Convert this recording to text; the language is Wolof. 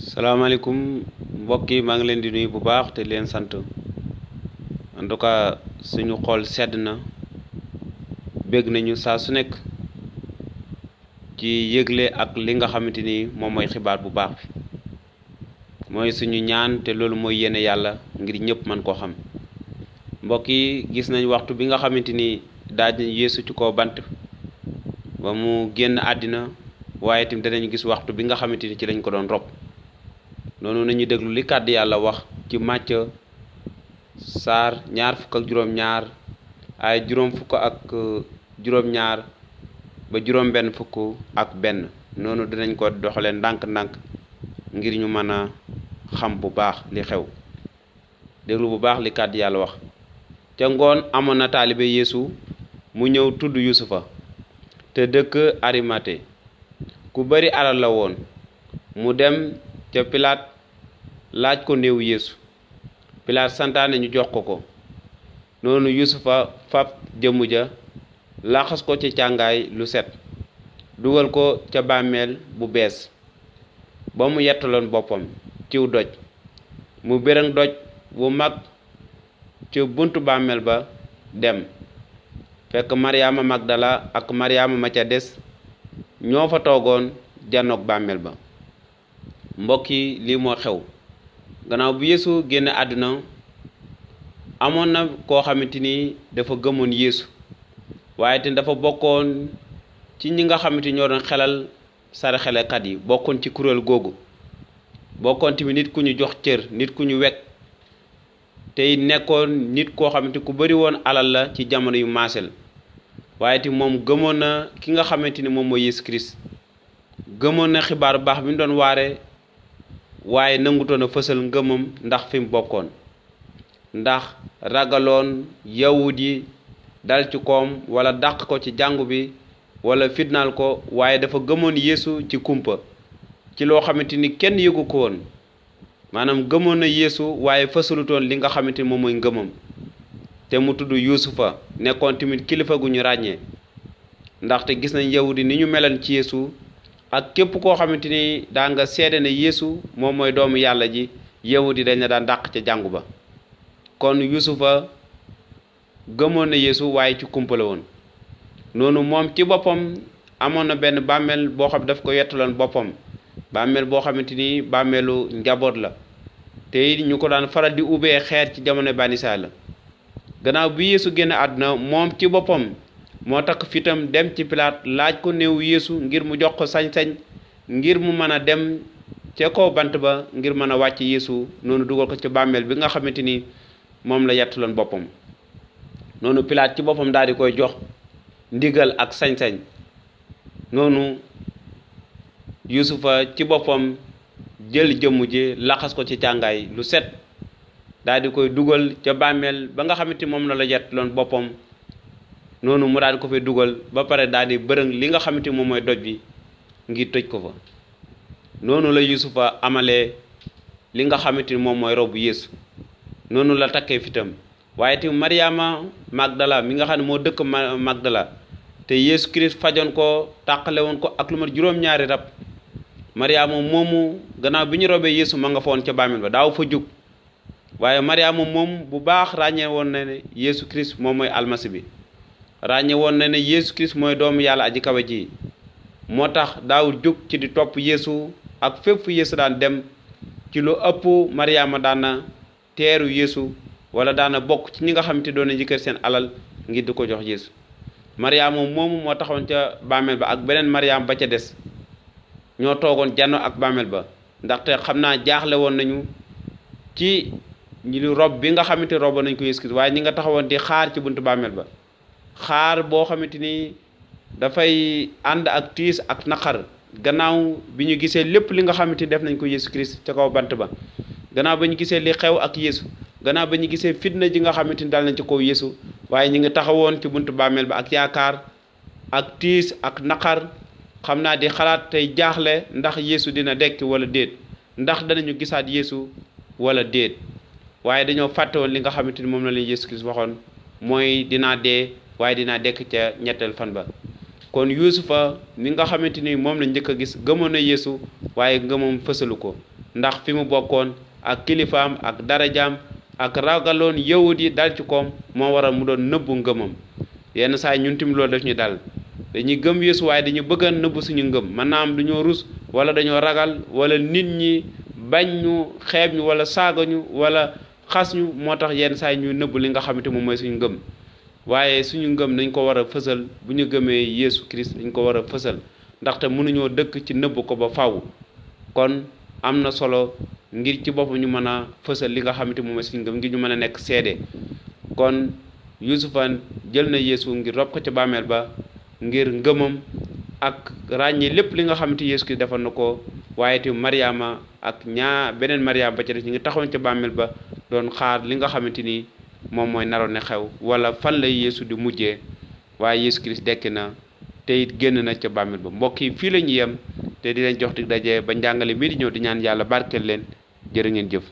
salaamaaleykum mbokk yi maa ngi leen di nuyu bu baax te leen sant en tout cas suñu xol sedd na bég nañu saa su nekk ci yëgle ak li nga xamante ni moom mooy xibaar bu baax bi mooy suñu ñaan te loolu mooy yéene yàlla ngir ñëpp man koo xam mbokk yi gis nañ waxtu bi nga xamante ni daaj nañ Yeesu ci kaw bant ba mu génn àddina waaye itam danañ gis waxtu bi nga xamante ni ci lañ ko doon rob noonu nañu déglu li kàddu yàlla wax ci Màcc saar ñaar fukk ak juróom-ñaar ay juróom fukk ak juróom-ñaar ba juróom-benn fukk ak benn noonu dinañ ko doxalee ndànk-ndànk ngir ñu mën a xam bu baax li xew déglu bu baax li kàddu yàlla wax. ca ngoon amoon na taalibe Yeesu mu ñëw tudd Yusufa te dëkk Arimate ku bari alal la woon mu dem ca Pilaat laaj ko néewu Yeesu Pilaat santaane ñu jox ko noonu Yusufa fab jëmm ja laxas ko ci càngaay lu set dugal ko ca bàmmeel bu bees ba mu yettaloon boppam ciw doj mu bërëng doj bu mag ci buntu bàmmeel ba dem fekk Maryaama Magdala ak Maryaama ma ca des ñoo fa toogoon janoog bàmmeel ba. mbokk yi lii moo xew gannaaw bu Yeesu génn àdduna amoon na koo xamante ni dafa gëmoon Yeesu waaye te dafa bokkoon ci ñi nga xamante ñoo doon xelal saraxelekat yi bokkoon ci kuréel googu bokkoon tamit nit ku ñu jox cër nit ku ñu wekk tey nekkoon nit koo xamante ku bari woon alal la ci jamono yu maasel waaye te moom gëmoon na ki nga xamante ni moom mooy Yeesu Kirist gëmoon na xibaar baax bi mu doon waare waaye nangutoon a fësal ngëmam ndax fi mu bokkoon ndax ragaloon yawut yi dal ci koom wala dàq ko ci jàngu bi wala fitnaal ko waaye dafa gëmoon Yeesu ci kumpa ci loo xamante ni kenn yëgu ko woon maanaam gëmoon na Yeesu waaye fësalutoon li nga xamante ni moom mooy ngëmam te mu tudd Yusufa nekkoon tamit kilifa gu ñu ràññee ndaxte gis nañ yawut yi ni ñu melan ci Yeesu ak képp koo xamante ni daa nga seede ne Yeesu moom mooy doomu yàlla ji yawut yi dañ la daan dàq ca jàngu ba kon Yusufa gëmoon na Yeesu waaye ci kumpa la woon noonu moom ci boppam amoon na benn bàmmeel boo xam daf ko yettaloon boppam bàmmeel boo xamante ni bàmmeelu njaboot la te ñu ko daan faral di ubbee xeer ci jamono Bani Israayil la gannaaw bi Yeesu génn àdduna moom ci boppam moo takk fitam dem ci Pilaat laaj ko néewu Yeesu ngir mu jox ko sañ-sañ ngir mu mën a dem ca kaw bant ba ngir mën a wàcc Yeesu noonu dugal ko ca bàmmeel bi nga xamante ni moom la yettaloon boppam noonu Pilaat ci boppam daal di koy jox ndigal ak sañ-sañ noonu Yusufa ci boppam jël jëmm ji laxas ko ci càngaay lu set daal di koy dugal ca bàmmeel ba nga xamante moom la yettaloon boppam noonu mu daal di ko fay dugal ba pare daal di bërëng li nga xamante moom mooy doj bi ngir tëj ko fa noonu la Yusufa amalee li nga xamante ni moom mooy robu Yeesu noonu la takkee fitam waaye tamit Maryaama Magdala mi nga xam ne moo dëkk Magdala te Yeesu Kirist fajoon ko tàqale woon ko ak lu mat juróom-ñaari rab Maryaama moomu gannaaw bi ñu robee Yeesu ma nga fa woon ca bàmmeel ba daaw fa jug waaye Maryaama moom bu baax ràññee woon na ne Yeesu Kirist moom mooy almasi bi ràññe woon na ne Yeesu Kirist mooy doomu yàlla aji kawe ji moo tax daawul jóg ci di topp Yeesu ak fépp fu Yeesu daan dem ci lu ëpp Maryaama daana teeru Yeesu wala daana bokk ci ñi nga xamante doon na njëkkër seen alal ngir di ko jox Yeesu Maryaama moomu moo taxoon ca bàmmeel ba ak beneen Maryaama ba ca des ñoo toogoon janno ak bàmmeel ba ndaxte xam naa jaaxle woon nañu ci ñu rob bi nga xamante robo nañ ko Yeesu Kirist waaye ñi nga taxawoon di xaar ci buntu bàmmeel ba xaar boo xamante ni dafay ànd ak tiis ak naqar gannaaw bi ñu gisee lépp li nga xamante ni def nañ ko Yeesu Kirist ca kaw bant ba gannaaw ba ñu gisee li xew ak Yeesu gannaaw ba ñu gisee fitna ji nga xamante ni dal nañ ci kaw Yeesu waaye ñi ngi taxawoon ci buntu bàmmeel ba ak yaakaar ak tiis ak naqar xam naa di xalaat tey jaaxle ndax Yeesu dina dekki wala déet ndax danañu gisaat Yeesu wala déet waaye dañoo fàtte woon li nga xamante ni moom la leen Yeesu Kirist waxoon mooy dinaa dee waaye dinaa dekk ca ñetteel fan ba kon Yuusufa mi nga xamante ni moom la njëkk a gis gëmoon na Yeesu waaye ngëmam fësalu ko ndax fi mu bokkoon ak kilifaam ak darajaam ak ragaloon yawut yi dal ci koom moo waral mu doon nëbbu ngëmam. yenn saa ñun tim loolu daf ñu dal dañuy gëm Yeesu waaye dañu bëgg a nëbb suñu ngëm mën naa am dañoo rus wala dañoo ragal wala nit ñi bañ ñu xeeb ñu wala saaga ñu wala xas ñu moo tax yenn saa ñuy nëbb li nga xamante moom mooy suñu ngëm waaye suñu ngëm dañ ko war a fësal bu ñu gëmee Yeesu Christ dañ ko war a fësal ndaxte mënuñoo dëkk ci nëbb ko ba faw kon am na solo ngir ci boppam ñu mën a fësal li nga xamante moom mooy suñu ngëm ngir ñu mën a nekk seede kon Yuusufa jël na Yeesu ngir rob ko ca bàmmeel ba ngir ngëmam ak ràññee lépp li nga xamante Yeesu Christ defal na ko waaye te Mariama ak beneen Mariama ba ca def ñu ngi taxawoon ca bàmmeel ba doon xaar li nga xamante ni moom mooy naroon ne xew wala fan lay Yeesu di mujjee waaye Yeesu Christ dekki na te it génn na ca bàmmeel ba mbokk yi fii la ñu yem te di leen jox dig daje ba njàngale bii di ñëw di ñaan yàlla barkeel leen jërë ngeen jëf.